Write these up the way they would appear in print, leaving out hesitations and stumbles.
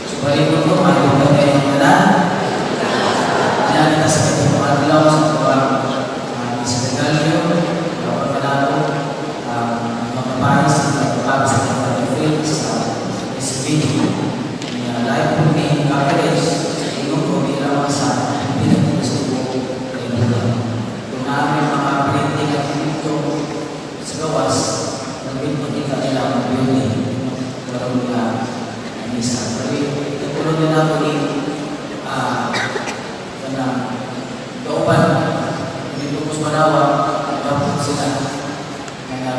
So, balik ko, maayong buntag kayong tanan. Diyan ta sa katulong adlaw sa tuwang sa Regalio, kapag kanato, magpaparis sa pagpapag sa pagpapag sa SVD. Nga live po ni coverage sa ingon ko di lamang sa Pilipinas sa buong kalibutan. Kung namin mga printing at dito sa gawas, naging makita nila ang beauty karon nga misa. Pero itulong din ako ni kanang kauban dito ko sa Manawa, nagkapot sila nga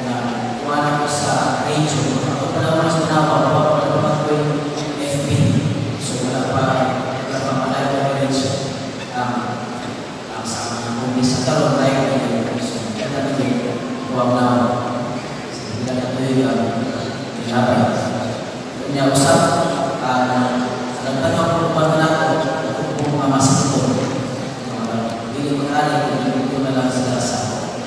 na kuha ko sa radio. Ako pa naman sa Manawa, wala pa pa ko yung FB. So wala pa live coverage ang sa mga movies sa karon live na. So kaya na yung kuha na so, hindi na ito yung ilabay. Kanya usap, nagtanaw ko pa na ako, ako po mga masakito. Dili mag-ari, kung dito na lang sila sa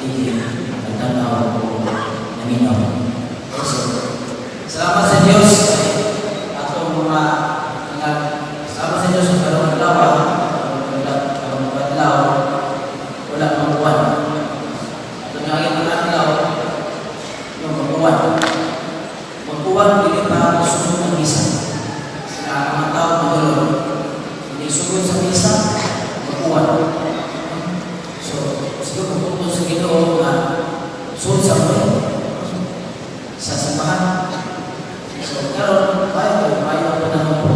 TV, nagtanaw ko naminaw. So, salamat sa Diyos, atong mga salamat sa Diyos karong adlaw, karong adlaw, wala mabuwan. Ato nga ang mga adlaw, yung mabuwan. Magbuwan, dili pa sugod ng misa. Na ang mga tao magulong. Hindi sugod sa misa, magbuwan. So, siguro kung sa Ginoo nga sugod sa mo sa simbahan. So, karon maayo maayo ang panahon po.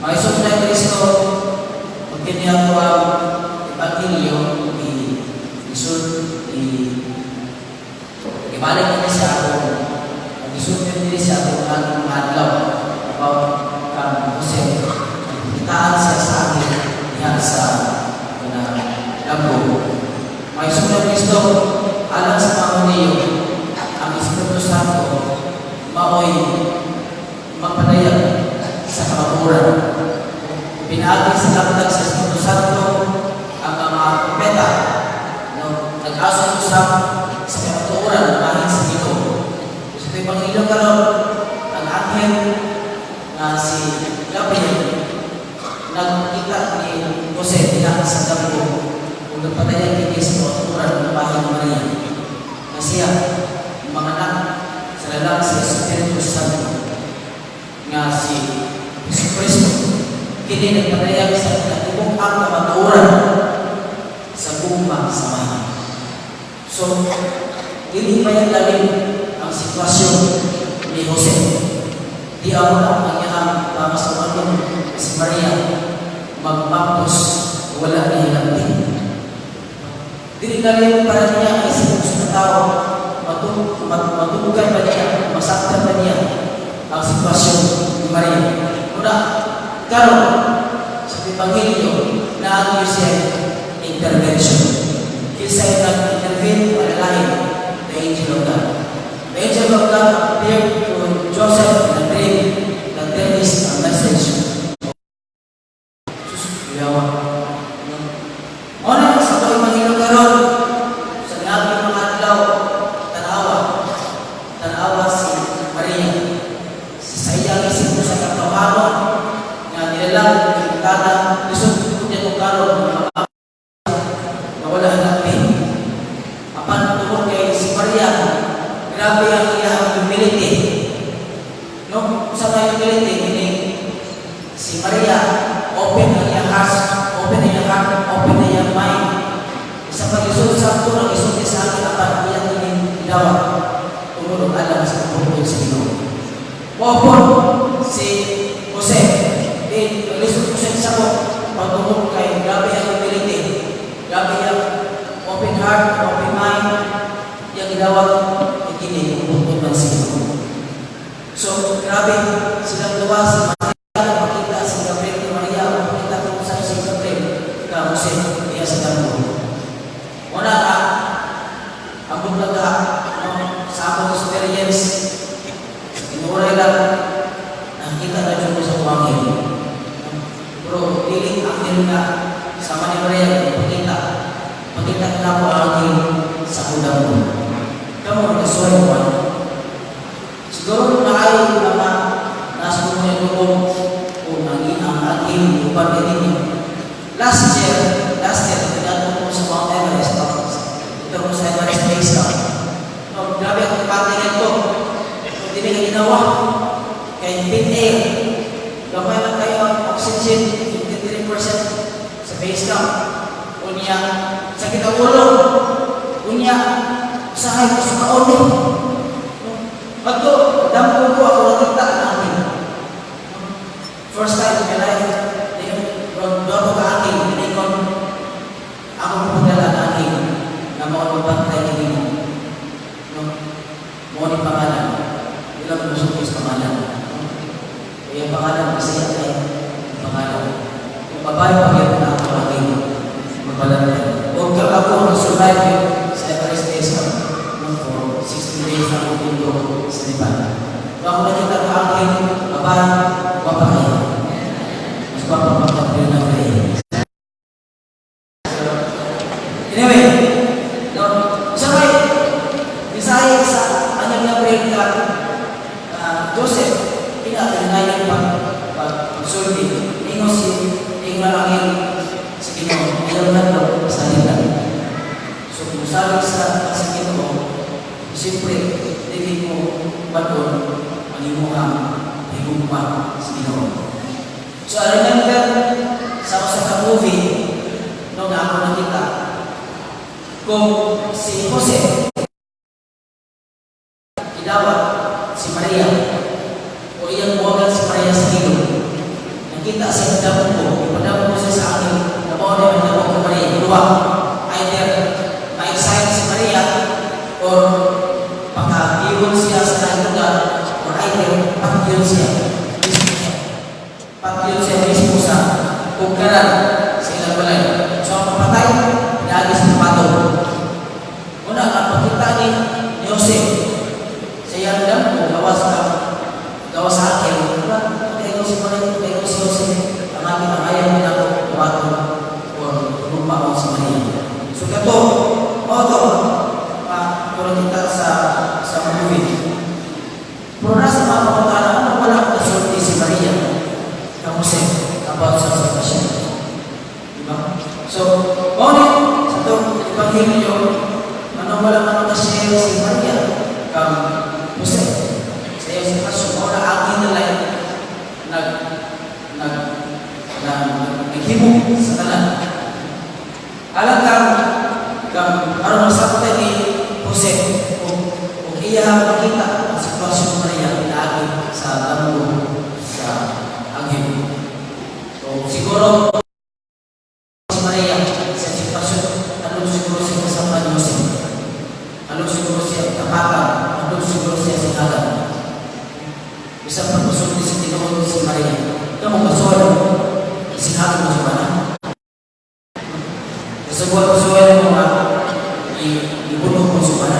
Maisog na Kristo, pag kanya ko ang Ebanghelyo, i isud i ibalik niya sa ako, isulti niya sa ako ang mga adlaw about kang Jose. Kitaan siya sa akin diha sa na damgo. Maisog na Kristo, alang sa mga Hudiyo, ang Espiritu Santo maoy magpadayag sa kamatuoran. Pinaagi sa lamtag sa Espiritu Santo ang mga propeta, no, nag-aso usab sa kamatuoran bahin sa Ginoo. Sa ito Ebanghelyo karon, ang anghel na si Gabriel nagkita ni Jose diha sa damgo ug nagpadayag kini sa kamatuoran ng bahin ni Maria na siya manganak sa lalang sa Espiritu Santo nga si Jesu Cristo. Kini nagpadayag sa kinatibuk ang kamatuoran sa gugma sa Amahan. So, dili pa yan lalim ang sitwasyon ni Jose. Di amo ang iyang pamasawanon si Maria magmapos wala ni hilanti. Dili lalim para niya ang isip sa tao, matugay pa niya, masaktan pa niya ang sitwasyon ni Maria. Una, karon sa Ebanghelyo na ang siya intervention. Kinsa yung nag-intervene, wala the angel of God. The angel of God appeared to Joseph in a dream that there is a message. Sus, kuyawa. Ona sa ito Ebanghelyo karon sa grabe mga adlaw, tanawa. Tanawa si Maria. Sa iyang isip sa katawhanon nga nilalang kitana lisod niya kung karon nga wala hanapin. Apan tungod kay si Maria, grabe ang iyang humility. No, sa may humility, meaning si Maria, open ang iyang heart, open ang iyang heart, open ang iyang mind. Sa pag-isod sa ato, nag-isulti sa akin, apan iyang ining gidawat tungod og alam sa pagbuot sa Ginoo. Mopon si Jose, din lisod ko siya sa ko pagtungod kay grabe ang humility, grabe ang open heart, open mind, yang gidawat kini bukod man sa Ginoo. So, grabe silang duwa si Maria, makita si Gabriel kay Maria, makita ko sa si Gabriel ka Jose diya sa damgo. Una ka, ang buntag ka, no, sa akong experience, sa tinuray lang, nakita na dyan ko sa buhangin. Pero dili anghel nga sama ni Maria, pakita, pakita na ko ang anghel sa kudang mo. Kamo, nasuway mo. Siguro na ay mga uban kay ninyo. Last year, pinadto ko sa Mount Everest, no? Ito ko sa Everest Base Camp. No, grabe ang pati nito. Kung di ka ginawa, kay thin air, gamay lang kayo ang oxygen, 53% sa base camp. Unya, sakit ang ulo. Unya, usahay ko sa kaon. Pagko, damgo ko ako nakita ang akin. First time in my life, doon ko kaangin, tinigon, ako pupadala ang angin na mao magbantay kanimo. No? Mao ni pangalan. Ilang musulti sa pangalan. Kaya pangalan, Bisaya kay pangalan. Kung babae pa gyud na ako angin, magbalantay. O ka ako nag-survive sa Everest Base Camp, no, for 60 days na ako dito sa Nepal. Kung ako nakita ko angin, babae, gwapa kayo. Mas gwapa pa ka ng Gray. So, anyway, no, sa may mensahe sa Anghel Gabriel ka Joseph, pinatunayan pag pag pagsulti. Ingon ang anghel sa Ginoo, ayaw na to sa nila. So kung sabi sa Ginoo, siyempre, dili mo baton ang imuhang higugma sa Ginoo. So I remember sa usa ka movie no na ako nakita kung si Jose idawat si Maria o iyang buwagan si Maria sa hilo. Nakita siya damgo, ipadamgo siya sa akin na mao na ang damgo kay Maria. Duha, either ma-excite si Maria or pakagiwon siya sa laing lugar or either patyon siya mismo. Patyon siya mismo sa pugkaran sa ilang balay. So ang papatay, pinaagi sa pato. Una, ang pagkita ni Jose sa iyang damgo, gawas sa akin, diba? Kaya si Maria, kaya si Jose, ang aking ang ayaw niya ako, dawaton, or rumpa ko si Maria. So kato, o to, kung kita sa movie. Pero nasa mga pangutana, ano wala kasulti si Maria kang Jose about sa sitwasyon? Diba? So, ngunit, sa itong Ebanghelyo, ano wala man ka-share si Maria kang Jose sa iyang sitwasyon, mao na ang nila nag nag nag naghimo sa tanan. Alang kang kang aron masabtan ni Jose ug iya makita ang sitwasyon ni Maria pinaagi sa damgo sa anghel. So siguro si Maria sa sitwasyon, ano siguro siya kasama ni Jose? Ano siguro siya tapatan? Ano siguro siya sinhagan? Bisan pa musulti sa Ginoo si Maria. Kamo kasuwal, sinhagan mo sa bana. Kasuwal, kasuwal mo nga, ibunog mo sa bana.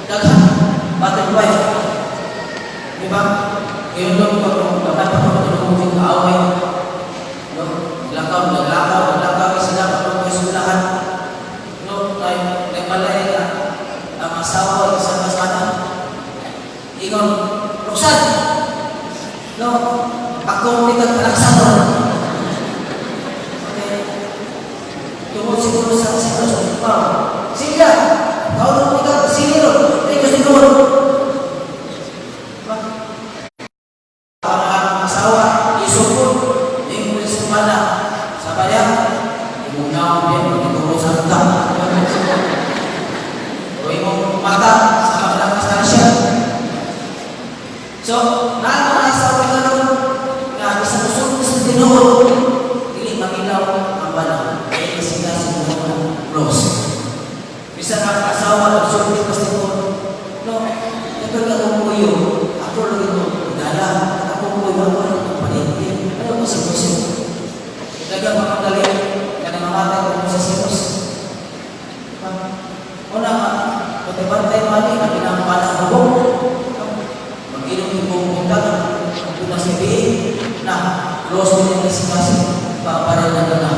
Daghan, battle wife. Di ba? Ngayon doon, pag gamay pa ko matulog mo kaaway, no? Naglakaw, naglakaw, naglakaw, sila pa ko eskwelahan. No, kay nagbalay nga ang asawa sa kasana. Ingon, "Roxanne! No, ako ni kag palaksanon." Okay. Tungod siguro sa sitwasyon. Wow. Sila, kaon ni kag siliro, ay kasi siguro. Diba? Ang asawa, isupot, ingon sa bana. Sa bayan, imong naon diyan, magituro sa ta. O imong mata, sa kabilang kastansya. So, naa mga asawa karon nga bisan musulti sa tinuod, dili mangilaw ang bana. Kaya sila siguro na close. Bisan ang asawa nagsulti pa sa tinuod, no, ito akong kuyo, ako lang ito, dala, akong kuyo, ako lang itong palengke. Ano ko si Jose? Daghang mga dali, nga nangamatay ko sa Siros. Diba? Una nga, bantay-bantay man ni, nga pinamukha ng hubog. Mag-inom yung buong buntag, ang tunas gabi, na close din yung kasi pa rin na na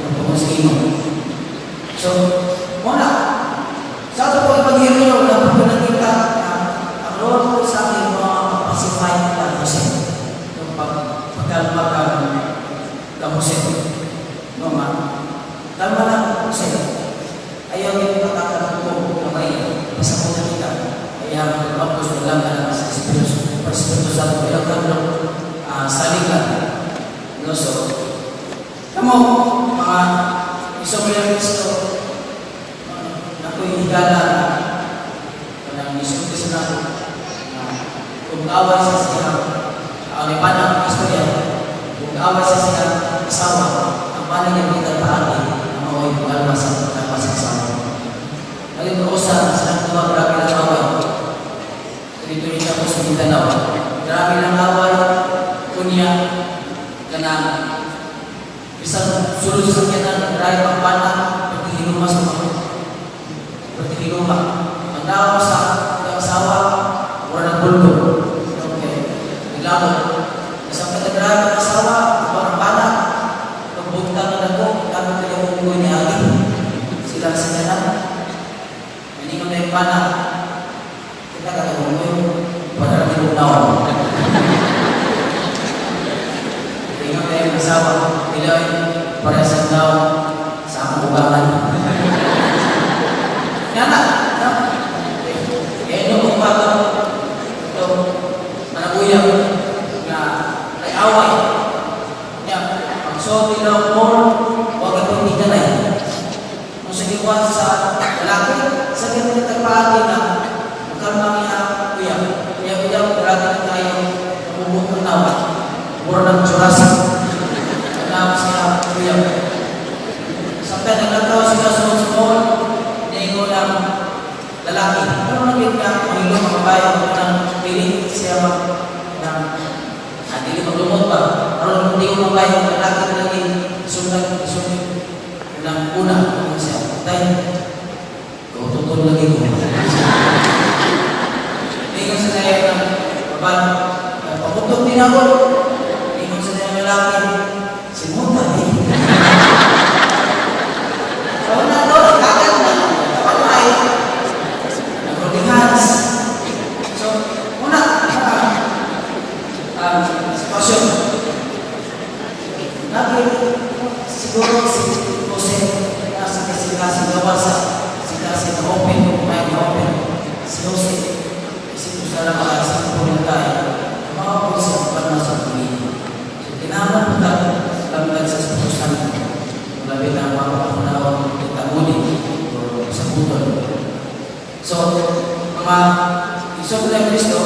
tungkol sa imo. So, muna, sa ato po Ebanghelyo, dapat ko nakita na ang role ko sa aking mga pacify ka Jose. Yung pagkalma kang alang sa Espiritu, Espiritu Santo, ilang kadlok saligan. No, so, kamo, mga isang bilang Kristo, ako'y higala, kanang isulti sa nako, na kung away sa siya, ang ipanang istorya, kung away sa siya asawa, ang panang niya kita paagi, ang mao'y kalma sa asawa. Naging kausa, sa duha, grabe ng away. Dito rin ako sa Mindanao. Grabe ng away, kunya, kanang isang sulod sa sakyanan, nag-drive ang bata, pagkihiluma sa mga. Pagkihiluma. Ang tao sa asawa, wala ng bulgo. Okay. Nilamot. Isang pagka-drive ang asawa, ang bata, pagbuntang na ko, kami kaya unggoy ni Agi. Sila sa sakyanan. Hiningon na yung bana. Kita katunggoy, wala na yung naon. Ingon na yung asawa, nila para sa naon sa akong ugangan. Nga na, no? Kaya nung kung bata, ito, managuyang nga ay away. Nya, pagsuot nila mo, huwag itong hindi kanay. Kung sa giwa sa lalaki, sa ganito tagpaagi na, magkalma niya, kuya. Kuya, kuya, grabe na tayo, namubot ng nawa. Mura ng Jurassic. Nagnawa siya, kuya. Sampai naglakaw sila sa mall, ningo ng lalaki. Pero naging ka, mahilo mga babae, ng pili siya mag, ng, dili maglumot ba? Pero hindi ko babae, ang lalaki na lagi, sunod, sunod, ng una, kung siya, tay, kaututol lagi ko. Ningon sa kaya ng babae, paputok din ako. Ningon sa kaya ng lalaki, simuta eh. So, na to, nagkagat na, kapatay, nag-holding hands. So, una, sitwasyon. Lagi, siguro si Jose, nasa kasi gawa sa kasi na open, mind na open. Si Jose, isip ko sa mga sa puno tayo, mga po sa kalma sa pamilya. So, kinahanglan po tayo, lamdag sa Espiritu Santo. Labi na mga panahon taguli o sa putol. So, mga isog na Kristo,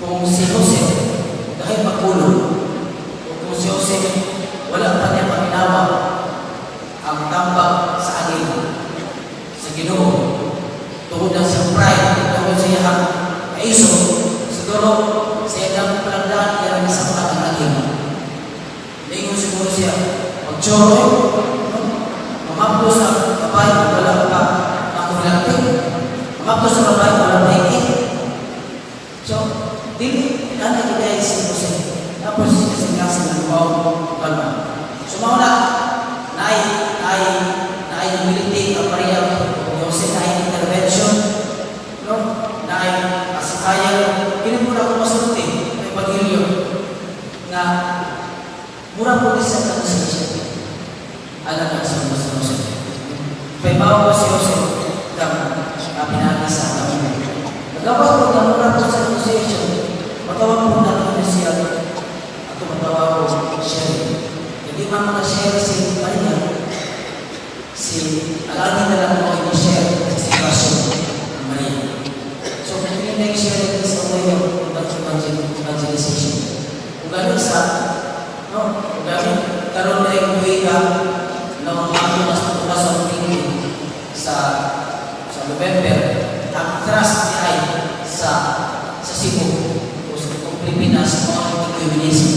kung si Jose, dahil magulo, o kung si Jose, wala pa niya paminawa ang tambag sa angel, sa Ginoo, tungod lang sa pride, tungod sa iyang kaiso, siguro sa iyang palangdaan, iya ang isang ang angel. Lingon siguro siya, magtsoro, no? Mamapto sa babae, wala pa makuhilante. Mamapto sa babae, wala pa higit. So, dili, ana kita si Jose. Tapos, kasi nga sa lupaw, kalma. So, mauna, naay humility ang Maria Jose, naay intervention, no? Naay pacifier. Kini mo na ako masulti sa Ebanghelyo nga mura po ni sa transition. Alam na sa mga Jose. Paibaw ko si Jose kang pinagi sa kami. Nagawas po na mura po sa association. Matawag po natin siya at matawag ko share. Hindi man mga share si Maria, si alangin na lang mo i-share sa sitwasyon ng Maria. So, kung yun na i-share is a way of evangelization. Kung gano'n sa, no, kung gano'n, karon na yung buhay ka, no, ang mas 2020 sa November, ang thrust ni ay sa Cebu o sa Pilipinas, mga ecumenism.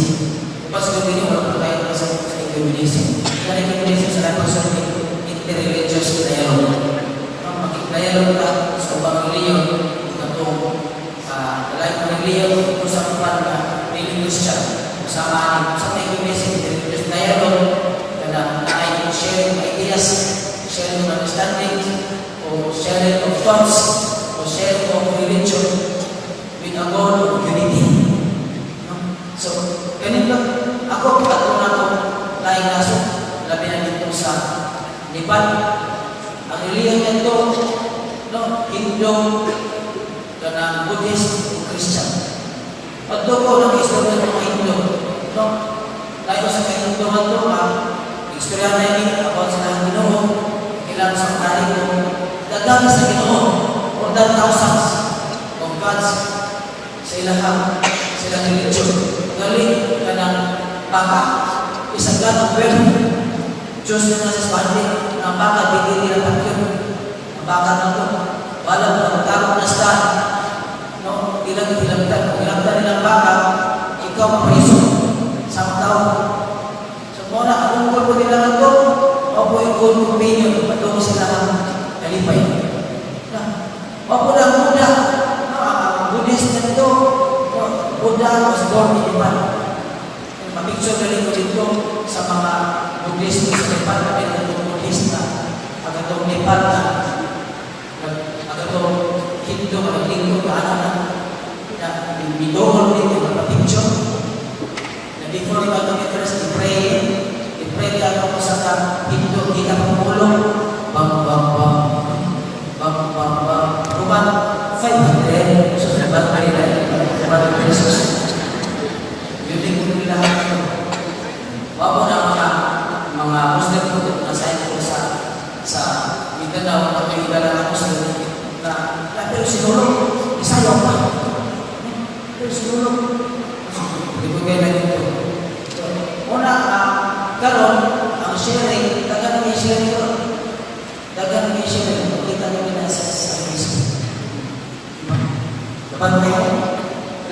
Kung pa sa Pilipinas, wala pa tayo sa ecumenism. Sa ecumenism, sa lahat interreligious dialogue. No, makig-dialogue ka sa ubang reliyon, katong lain ng reliyon, kung sa uban na dili Christian, kasama ani sa ecumenism, interreligious dialogue, kana naay sharing of ideas, sharing of understandings, o sharing of thoughts, o sharing of religion with a goal of unity. No? So, ganun lang. Ako, ato na ako, laing nasod, labi na dito sa Nepal. Ang reliyon nito, no, Hindu, kanang na Buddhist o Christian. Padto ko ng istorya ng mga Hindu. No? Tayo sa mga Hindu man to, istorya na ini about sa ilang Ginoo, ilang sa ko, daghan sa Ginoo, more than thousands of gods sa ilang religion. Gali kanang baka, isang God of wealth. Diyos na sa Spanish, ang baka, di nila patyon. Ang baka na to, wala mo, tarong na star. No, ilang hilabtan. Kung hilabtan nilang baka, ikaw mapriso sa mga tao. So, mo na, anong ko nila ito? O po yung good companion, patungo sila ang kalipay. Na, o po na Buddha, no, ang Buddhist na ito, no, Buddha was born in Japan. Ma-picture galing ko dito sa mga Buddhist sa Nepal, kami na itong Buddhist na, ang itong Nepal na, ang itong Hindu, ang lingkod, ano na, na midool dito, magpa-picture. Na before you go to first, i-pray, i-pray ka ako sa ka, Hindu, kita pang ulo, bang, bang, bang, bang, bang, bang, ruman, 500, so, bang, nila, 500 pesos. Yun din ko nila ito. Wako na mga Muslim po na sa ko sa Mindanao, at may iba lang Muslim na pero sinulog, isayaw pa. Pero sinulog. Hindi ko kailan ito. So, una, karon ang sharing, dagan may sharing ko. Dagan may sharing, makita niyo na sa Facebook. Diba? Dapat kayo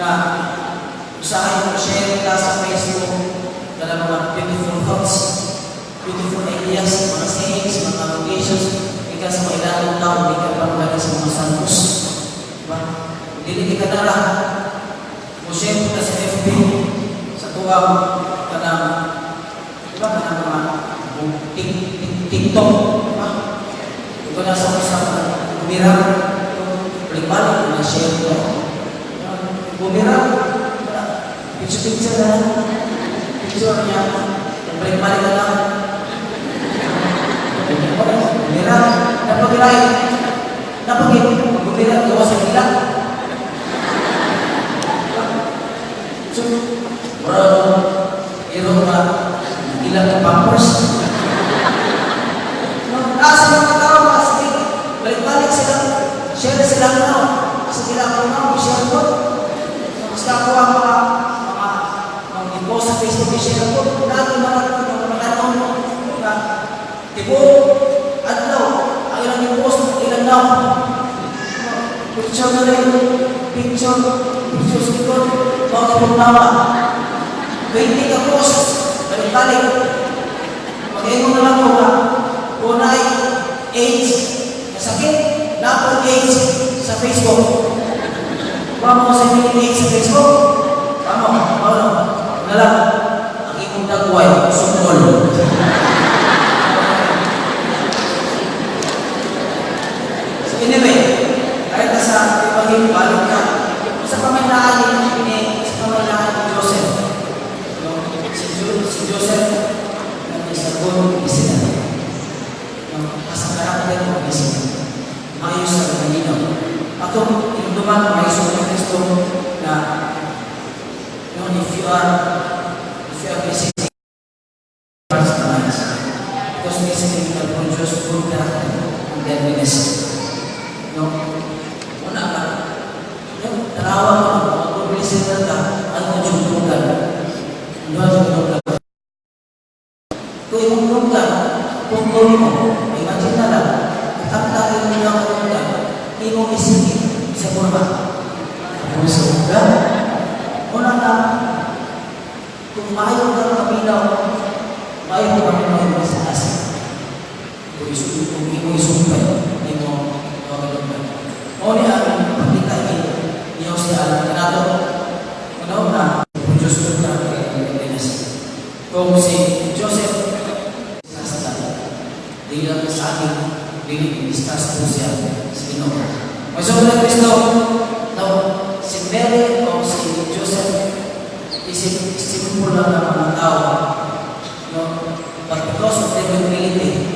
na usahay mo share ka sa Facebook na mga beautiful thoughts, beautiful ideas, mga sayings, mga quotations, ikaw sa mga ilang tao, hindi ka pa magaling sa mga santos. Diba? Dili ka nara. Mo share ka sa FB, sa tuwang kanang, diba, kanang mga TikTok, diba? Ito na sa usap boomerang, balik-balik na share ko. Boomerang, picture-picture na lang. Picture niya, balik-balik na lang. Boomerang, napag-ilay, napag boomerang, gawa sa ila. So, bro, iro nga, ilang ka pampers. No, nasa mga tao, sige, balik-balik sila, share sila no. Sige lang ako na, share ko. Basta ako ang mga i-post sa Facebook, i-share ko. Lagi mga mga mga mo, na, tibuok, adlaw, ang ilang i-post, ilang now. Picture na rin, picture, picture sa likod, mga kapugnawa. 20 ka post, balik-balik. Mag-ingon na lang ko nga, kung na AIDS, masakit, na AIDS sa Facebook. Vamos sa AIDS sa Facebook. Vamos, ano, na lang, ang imong dagway, sungkol. So anyway, kahit na sa Ebanghelyo, balik ka. Sa pamahilaan ni sa pamahilaan ni Joseph, no? Si Joseph na is a good listener. No? As a character of listener. Maayo sa kanino. Atong inuduman, maayo sa Kristo na, no, if you are listening, because listening will produce good character and godliness. No? Una ka, no, tanawa mo, kung good listener ka, ano yung tunggal? Ano yung tunggal? Kung imong tunggal, tungkol mo, imagine na lang, itangta rin mo lang ang tunggal, imong isipin sa forma. Puso ka. Una ka, kung maayo ka kaminaw, maayo ka kaminaw sa taas. Kung imo isumpay, imo magalugman. Mao ni ang pagkita ni ni Jose alam kanato. Ano na produce good character and godliness. Kung si Joseph nasa dili lang sa akin, dili discuss po siya sa Ginoo. May sobrang Kristo, no, si Mary o si Joseph, isip simple lang ng mga tao. No? But because of their humility,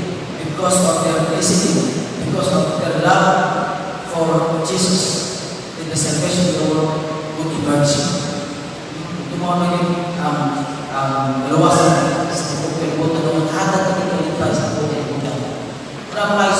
because of their listening, because of their love for Jesus, they that the salvation of the world would emerge. Ito mao na ang kaluwasan sa tibuok kalibutan, ang hatag ng kalipay sa tibuok kalibutan. Pero, mga